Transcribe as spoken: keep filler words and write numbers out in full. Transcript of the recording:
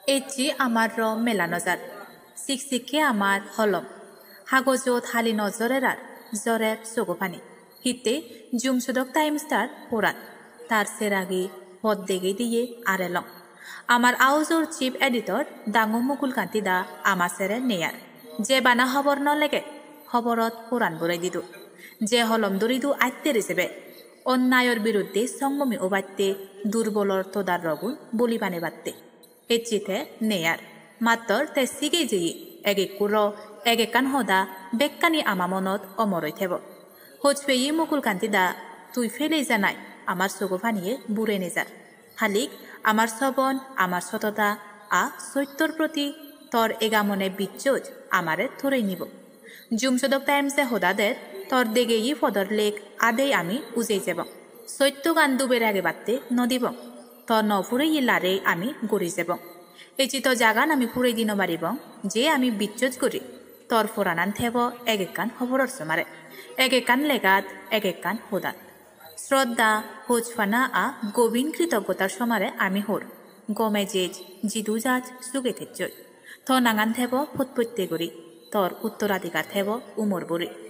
Ecche amar ro mela no jar. Siksikke amar holom. Hagojot hali no jorer ar, jorer sogo pani. Hitte Jumsodok Times tar poran. Tar seragi pot degei diye ar elong. Amar aujor chief editor Dangu Mukul Kanti da ama sere neyar. Je bana hobor no lege, hoborot poran borei didu. Je holom doridu atte rijebe. Onnayor biruddhe songmomi obatte, durbolor todar rogun boli banebatte. Ecche te neyar. Mattor te sigei jeye, ek ekku ro, ek ekkan hoda, bekkani ama monot omor oi thebo. Hoj peye Mukul Kanti da, tui felei janai, amar sogo paniye bure nejar. Halik, amar sobon, amar sotota, a soittor proti tor egamone bijjoj amare torei nibo. Jumsodok Times-e hoda der, tor degeye podor lek adei ami ujei jebong. Soittogan dube ragebatte no dibong. Tor no pureye larei ami guri jebong. Ecche to jagan ami purei di no paribong, je ami bijjoj guri. Tor poranan thebo ek ekkan hoboror somare, ek ekkan legat, ek ekkan hodat. Sroddha, hojpana a gobin kritoggotar somare ami hor. Gome jej, jidu jaj, suge tejjoi. To nangan thebo potpotte guri, tor uttoradhikar thebo umor buri.